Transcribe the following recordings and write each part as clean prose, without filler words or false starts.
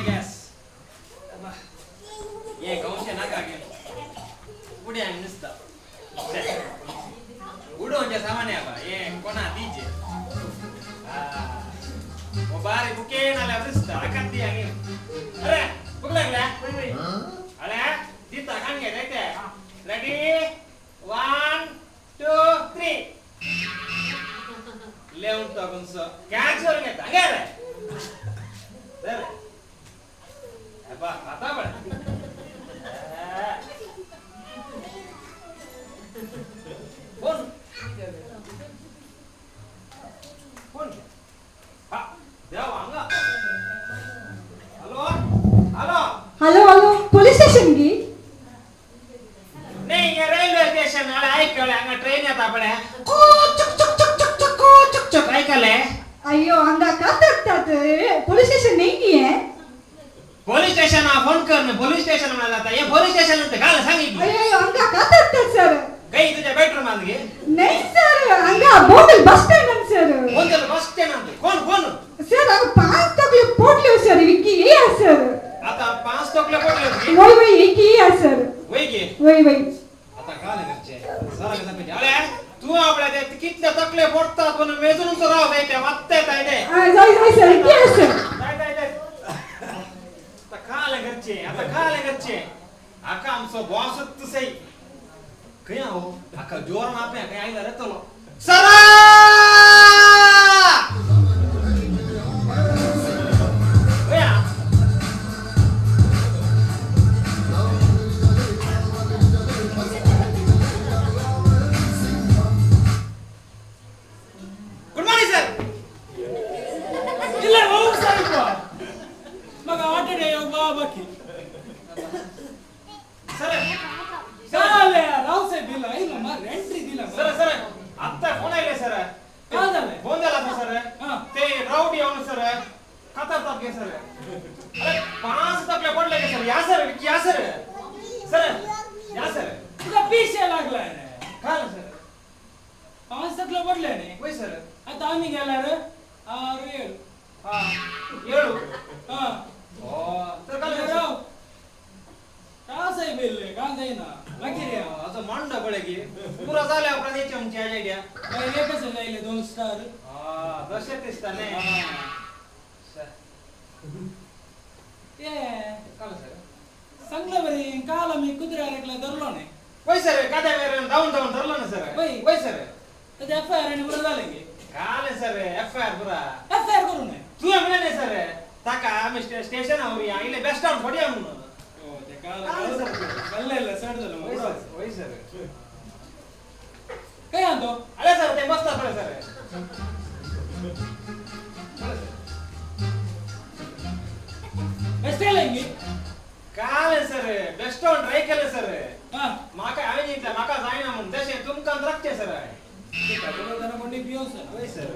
Gas ये गांवचे नाका गे उड्यांक नुस्ता उडोवचे सामान्य आबा ये कोणा दिजे ओ बारी बुके नाल्यार दिसता आकात दी हांगे अरे भूक लागल्या अरे दिता खाण घे जायते रेडी 1 2 3 लेवन तो कोणसो कॅच करून घेता हांगे रे रे अबा खाता पड फोन फोन हा देव हांगा hello hello hello hello police station की नाही हे रेल्वे स्टेशन अरे ऐकले हांगा ट्रेन येता पळे चक चक चक चक चक चक चक ऐकले अय्यो हांगा कातरतात पोलीस स्टेशन नाही की है पोलीस स्टेशन फोन कर ना पोलीस स्टेशन म्हणा जाता हे पोलीस स्टेशन ते काल सांगितलं अय्यो हांगा कातरतात सर गई तुझ्या बेडरूम आत गे नाही सर हांगा Bondel bus stand sir Bondel bus stand आत कोण कोण सर हांगा 5 तकले पोटल्यो सर विकी ये सर आता 5 तकले पोटल्यो वय वय विकी ये सर वय गे वय वय आता काल करचे सर कसं अरे तू आपल्या ते कितले तकले फोडतात पण मेजून राव जाय ते वाचता येत ते जाय जाय सर विकी सर जाय जाय जाय आता काल करचे आता काल करचे आका आमचो बॉस तुसई खंय हो आका जोर मापे खंय आयला रे तलो सरा गुड मॉर्निंग सर ಇಲ್ಲ ಹೋಗ್ ಸರ್ ಮಗ ಆಟಡೆ ಬಾ ಬಾಕಿ ಸರ್ ಸಾಲೆ ರಾವ್ ಸಾಹೇಬ್ ಇಲ್ಲ ಇಲ್ಲ ಮಾರ್ ಎಂಟ್ರಿ ದಿಲ್ಲ ಸರ್ ಸರ್ ಅತ್ತ ಫೋನ್ ಆಯ್ಲೆ ಸರ್ ಕಾದಲೆ ಬೋಂದೆಲ್ಲ ಸರ್ ते राउडी ಅವನು ಸರ್ ಕತಾರ್ ತಾಪ್ಗೆ ಸರ್ ಅರೆ 5 ತಕ್ಲೆ ಪಡ್ಲೆ ಸರ್ ಯಾ ಸರ್ ಯಾ ಸರ್ ಸರ್ ಯಾ ಸರ್ तुका पीशे लागलाय रे काल सर 5 तकले पडले ने वय सर आता आम्ही गेला रे 6 7 हा 7 हा ओ तर काल राव का साहेब इल्ले का जाईना मागीर या असं मांड पळे की पुरा झाल्या उपरांत याची आमची आयडिया पहिले कसे जायले 2 स्टार हा तशें दिसता न्ही ते काल सर सांगलं बरी काल आम्ही कुत्र्या रेकला धरलो नाही वय सर काद्या वेर धावून धावून धरलो ना सर वय वय सर त्याचे एफ I R आणि पुरा झाले की काल सर एफ I R पुरा एफ I R करू नये तुवें म्हणलें न्ही सर ताका आमी स्टेशना व्हरुया इल्लें बेस्टावन फोडया म्हणून काल सर गल्ले सड झालं वय सर वय सर काय आणतो अरे सर ते मस्त पळे सर बेस्ट आयलें काल सर बेस्ट ऑन ट्राय केलें सर हां म्हाका हांवें जिंकलें म्हाका जायना म्हूण तशें तुमकां राखचें सर हांवें कोणी पियों सर वय सर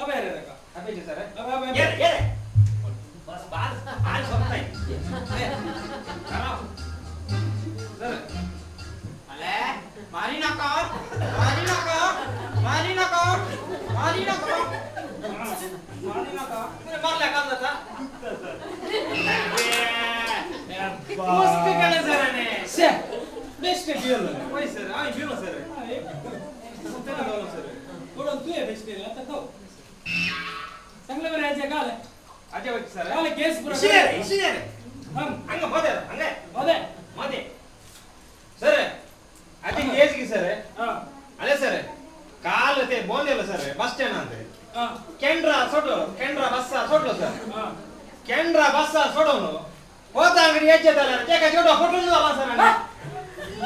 अबे रे ताका अबे सर अबे अबे ये रे ये रे बस बाल बाल सोपताय सर अले मारी नका मारी नका मारी नका मारी नका मारी नका तुला मारल्या काम जाता मस्त केलं सर ने शे बेस्ट पियलो वय सर हांवें पिलो सर सर कोण तुवें बेस्ट पियलो आता खाव सांगले बरें आजे काल आजे वय सर काल केस पुरा इशिने इशिने हं हांगा मदे हांगा मदे मदे सर आजे केस की सर हां अरे सर काल ते बोंदेलो सर बस स्टँड अंत हां केंद्रा सोडलो केंद्रा बस्सा सोडलो सर हां केंद्रा बस्सा सोडून होता अंगडी यायचे झाल्यार तेका चेडवा फटून झाला सर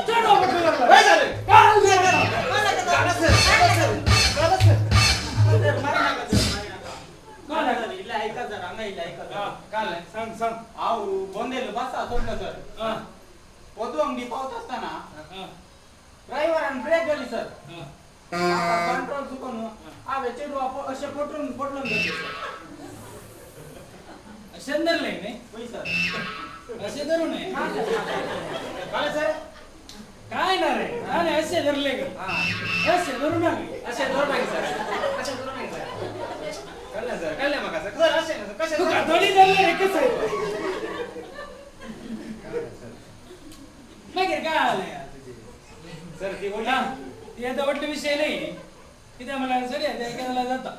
चेडवा फटून झाला वय सर काल सर सर सर मारी नका सर मारी नका काल सर इल्ले ऐका सर हांगा इल्ले ऐका सर काल सांग सांग हांव बोंदेल बसा सोडलो सर हां पोदू अंगडी पावता आसतना हां ड्रायव्हरान ब्रेक घाली सर हां कंट्रोल चुकून हांवें चेडवा अशें पटरून पटलून धरलें सर अशें धरलें न्ही वय सर अशें धरू नये काल सर काय ना रे आणि अशें धरले ग अशें धरू नाका अशें धरू नाका सर अशें धरू नाका सर कळ्ळें सर कळ्ळें म्हाका सर सर अशें कशें तुका थोडी जाल्ले रे कसं मागीर काय आलें तुजें सर ती व्हडली ती आतां व्हडले विशय न्ही कितें म्हणल्यार सर ते एका जाता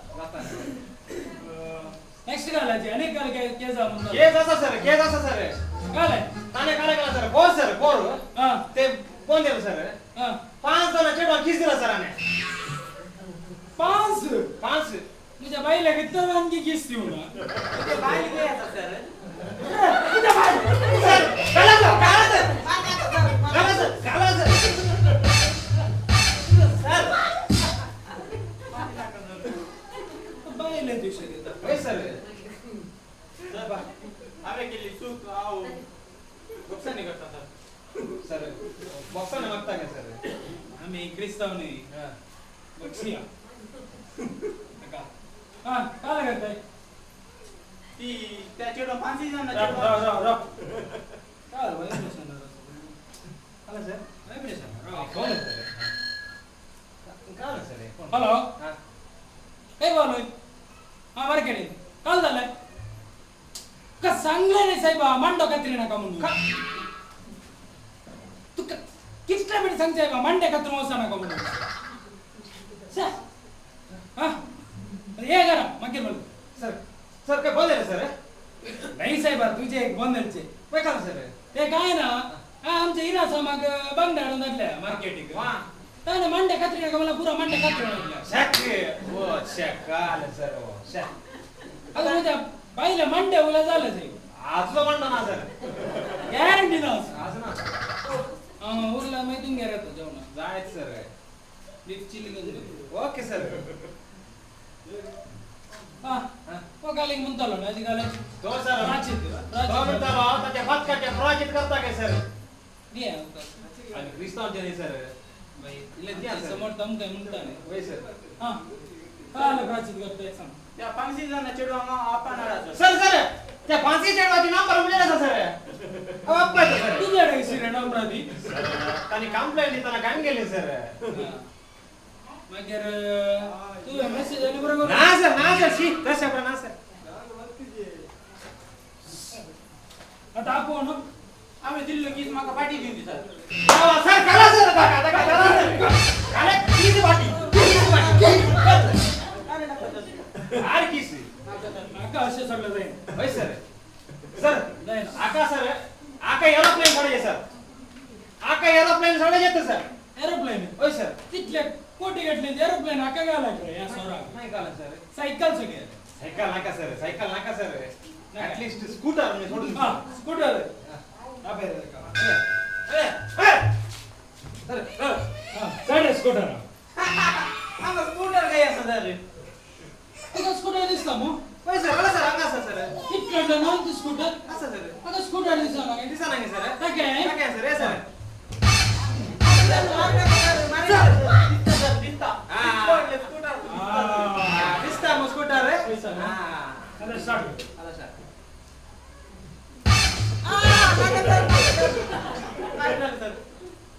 नेक्स्ट घालायची आनी काल केस केस आसा सर केस आसा सर घालाय ताणें काल केला सर बोर सर बोर ते कोण दिलं सर 5 जण चेडवान किस दिला सर आने 5 5 तुझ्या बाईला किती आणखी किस देऊ ना तुझ्या बाईला काय आता सर तुझ्या बाई सर काला सर काला सर काला सर काला सर सर बाईला दिवशी देता होय सर सर आवे केली चूक आव नुकसानी करता सर सर बॉक्साने मागता का सर आम्ही क्रिस्ताव नाही बक्षिया हा काय करताय ती त्या चेडवा फांसी जाणार राव राव राव काय व्हायब्रेशन आला सर व्हायब्रेशन राव कोण आहे सर काय सर हॅलो काय बोलतोय हा मार्केट काल झालंय का सांगलं नाही साहेबा मांडो कात्री नका म्हणून तू कितल्या वेळ सांगताय का मांडे कात्री वसा नका म्हणून हा ये करा मागीर बोल सर सर काय बोलले सर नाही साहेबा तुझे एक बंदलचे काय काम सर ते काय ना आमच्या इरासा मग बांगड्या हाडून घातल्या मार्केटीक ताणें मांडे कात्री नका मला पुरा मांडे कात्री घातल्या शॅक ओ शॅक आलं सर ओ शॅक आता तुझ्या बाईला मांडे उला झालं साहेब आजलो म्हणतो ना सर गॅरंटी ना आज ना उरला माहिती घ्या राहतो जेवण जायच सर बीफ चिली घेऊन ओके सर हा तो काल एक म्हणतालो ना आजी काल तो सर प्राचित तो म्हणतालो ताच्या फातकाच्या प्राचित करता काय सर दे आणि क्रिस्तावचे नाही सर बाई इले समोर तम काय म्हणता नाही होय सर हा काल प्राचित करताय सांग त्या फांसी जाना चेडवा आपण आला सर सर त्या फांसी चेडवाची नंबर उडलेला सर अप्पा सर तुझ्याकडे कशी रे नंबर दी तानी कंप्लेंट दिताना काम गेले सर मागीर तू मेसेज आले बरोबर ना सर ना सर she तशें बरोबर ना सर आता आपण आम्ही दिल्लो कीस माका पाठी दिली सर सर काला सर काला काला सर काला कीस पाठी कीस पाठी आर कीस आका असे सगळं जाईल होय सर सर आका सर आका एरोप्लेन सोडायचे सर आका एरोप्लेन सोडायचे सर एरोप्लेन होय सर तिथले कोटी घेतले एरोप्लेन आका गाला या सोरा नाही गाला सर सायकल सगळे सायकल नाका सर सायकल नाका सर ॲट स्कूटर मी सोडून हा स्कूटर अबे अरे सर हा सर स्कूटर आंगा स्कूटर काय असं सर तुका स्कूटर दिसता मग होय सर मला सर हांगा आसा सर इतलो ना ती स्कूटर आसा सर आता स्कूटर दिसना काय दिसना नाही सर काय काय सर हे सर दिसता दिसता स्कूटर दिसता मग स्कूटर रे हा आता स्टार्ट आता स्टार्ट आ काय झालं सर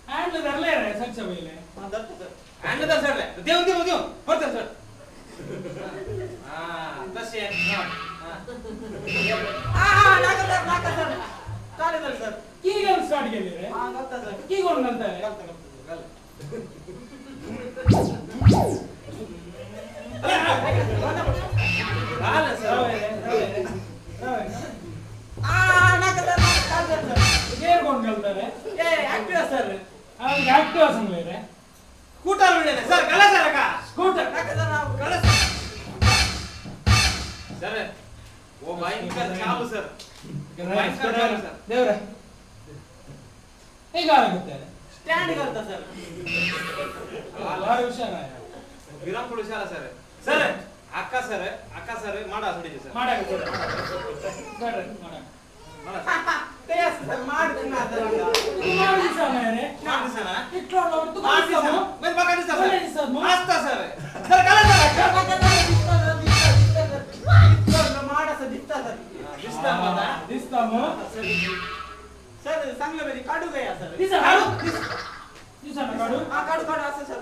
हँडल धरले रे सगळं पहिले हा धरतो सर हँडल धर सर देऊ देऊ देऊ परत सर हा तसे हा हा नाका सर नाका सर चालेल सर की गन स्टार्ट केली रे हा घालता सर की कोण घालताय घालता घाल घाल सर आ नाका सर नाका सर गेअर कोण घालता रे ए ऍक्टिवा सर हा ऍक्टिवा सांगले रे स्कूटर म्हणले सर घाला सर का स्कूटर नाका सर घाला सर वो भयंकर चालू सर भयंकर चालू सर देवरा हे गाळ करताय स्टँड करता सर भारी हुशार आहे विराम हुशार आहे सर सर आका सर आका सर माडा सोडीचे सर माडा सर सर माडा माडा ते सर माड ना सर तू माड दिसा नाही रे माड दिसा ना इतलो तू माड दिसा मग बघा दिसा सर मस्त सर सर काला सर दिसता दिसता दिसता माड असं दिसता सर दिसता मला दिसता मग सर सांगलं बरी काढू काय सर दिसा काढू दिसा ना काढू हा काढू काढू असं सर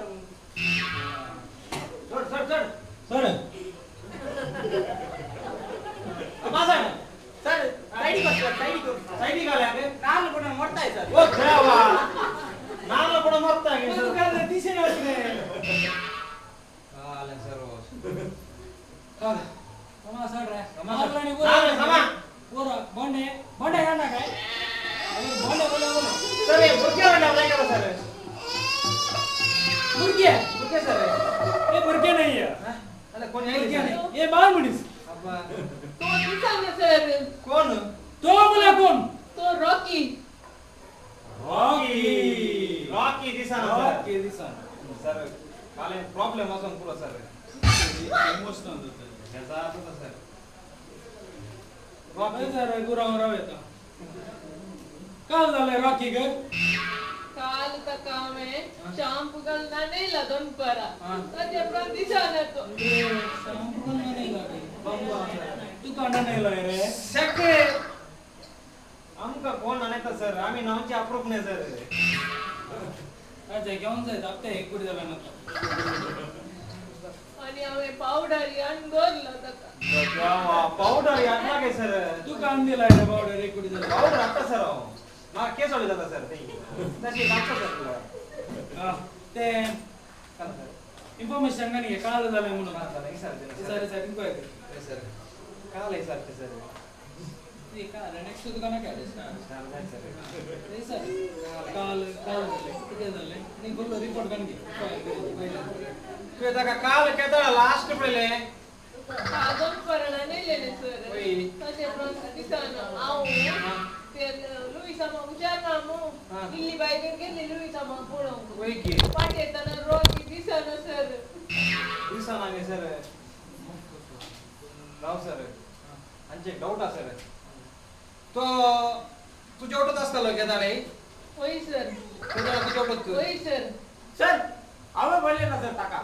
सोड सोड सोड सोड मासा सर साइड को सर साइड को साइड का नाल कोण मोडताय सर ओ देवा नाल कोण मोडताय तू काय दिसे ना रे काल सर काल समा सर रे समा समा पूरा बोंडे बोंडे गाना काय बोले बोले बोले सर ये बुरके वाला नाही का सर बुरके बुरके सर ये बुरके नहीं है अरे कोण आहे नहीं ये बाल मुनिस अब्बा तो दिसा सर कोण तो बोला कोण तो रॉकी रॉकी रॉकी दिसा ना सर रॉकी दिसा सर काल प्रॉब्लेम असून पुरो सर इमोशनल होतं त्याचा असं सर रॉकी सर गुराव राव येता काल झालं रॉकी ग काल का काम आहे शॅम्पू घालना नाही ला दोन परा ताजे पण दिसा ना तो शॅम्पू घालना नाही ला तू कांदा नाही लाय रे शके आमका कोण आणायचा सर आम्ही नावचे अप्रूप नाही सर अच्छा घेऊन जायचं आपटे एक कुठे झाला नव्हता आणि आम्ही पावडर यान गोरला ताका पावडर यान काय सर तू कान दिलाय रे पावडर एक कुठे झाला पावडर आता सर मा केस वाली जाता सर ते तशी लागतं सर तुला हा ते इन्फॉर्मेशन नाही काल झालं म्हणून झालं sir sir sir inquiry sir काल आहे सर ते सर नाही काल नेक्स्ट दुकाना काय सर सर नाही सर काल काल झाले किती झाले नाही बोललो रिपोर्ट काढून घे तू ताका काल केदा लास्ट पडले दोन परणा नाही लेले सर ताजे पण दिसाना आऊ ते लुईसा मा विचारना मो इल्ली बायगर गेली लुईसा मा पळोवंक वय की पाट येताना रॉकी दिसाना सर दिसाना न्ही सर राव सर आमचे डाऊट आसा सर तो तुझ्या ओटत असतालो केदाळे होय सर तुझ्या ओटत होय सर सर हांवें पळयला सर ताका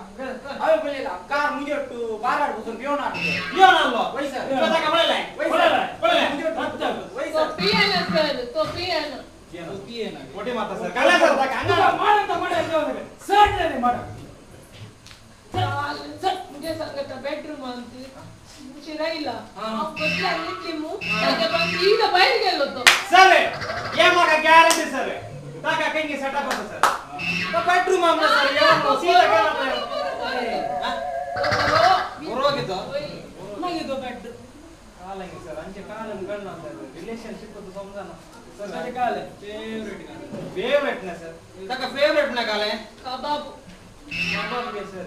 हांवें पळयला कार मुजे टू बारार बसून पिवन हाडलो पिवन हाडलो वय सर तुका ताका पळयलाय पळयलाय वय तो सर पियेना सर तो पियेना तो पियेना मोठी माता सर काढला सर ताका तुका मारता मारता सर रे मार चाल सर मुझे सांगता बेडरूमांत राहिला हांव कसल्या न्हिदली मू ताज्या पण सीधा भायर गेलो तो सर ये म्हाका गॅरंटी सर ताका खंय सेटअप आसा सर तो बेडरूम आमना सर ये सीधा गेला बरोबर घेतो मागीर तो बेड काल आहे सर आमचे काल कळना सर रिलेशनशिप तो समजना सर ताजे काल फेवरेट काल फेवरेट ना सर ताका फेवरेट ना काल आहे कबाब कबाब घे सर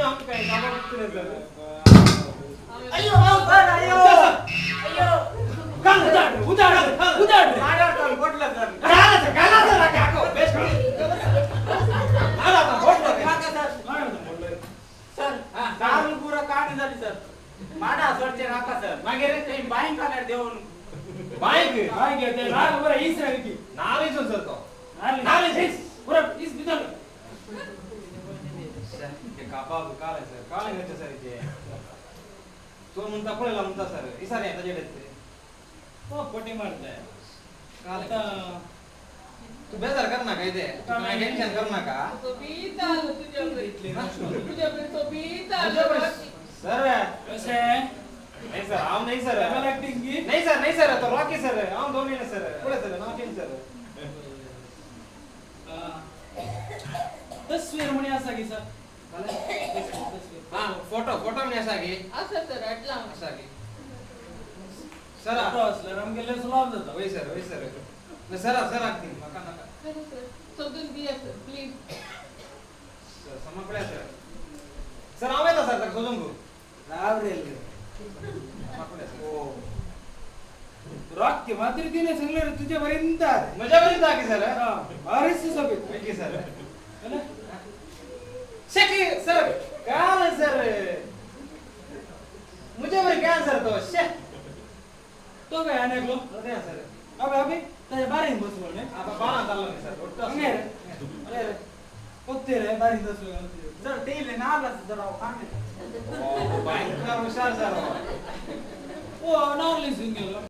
आमकां कबाब कितें सर अयो सर अयो अयो काल उदाड उदाड उदाड माडार काल बोटला सर काल सर काल सर आको बेस्ट माडा बोटला काका सर माडा बोटला सर दारू पुरा काढ झाली सर माडा सोडचे नाका सर मागीर ते बाईक काढ देऊन बाईक बाईक ते नाल पुरा इस रे की नाल सर तो नाल इस पुरा इस बिदल ते कबाब काल सर काल घरचे सर ते तो म्हणता पळयला म्हणता सर इसारे ताजे तो पटी मारताय काल तू बेजार कर नका इथे काय टेन्शन करू नका तो बीत आलो तुझ्याकडे तुझ्याकडे तो बीत आलो सर कसे नाही सर हांव नाही सर डबल ऍक्टिंग की नाही सर नाही सर तो रॉकी सर हांव दोन्ही नाही सर पुढे सर नाव चेंज सर तस्वीर म्हणी आसा की सर हा फोटो फोटो म्हणी आसा की आसा सर हाडला आसा की सर फोटो असल्यार आमगेले सुलाभ जाता वय सर वय सर सर सर आगती म्हाका नाका खरें सर सोदून दिया सर प्लीज सर समा पळया सर सर हांव येता सर ताका सोदूंक राव रे सर ओ रॉकी मात्र तिने सांगले रे तुझ्या पर्यंत म्हज्या पर्यंत की सर बारीक सोबत वय की सर शेकी सर काल सर मुझे बरे काय सर तो शे तो काय आणकलो सर अबे अबे ताजे बारीक बसलो ने आता बारा चाललो मी सर उठतो हंगे रे अरे रे पोते रे बारीक बसलो सर ते नाल सर ओ भयंकर हुशार सर ओ नारली सिंगेलो.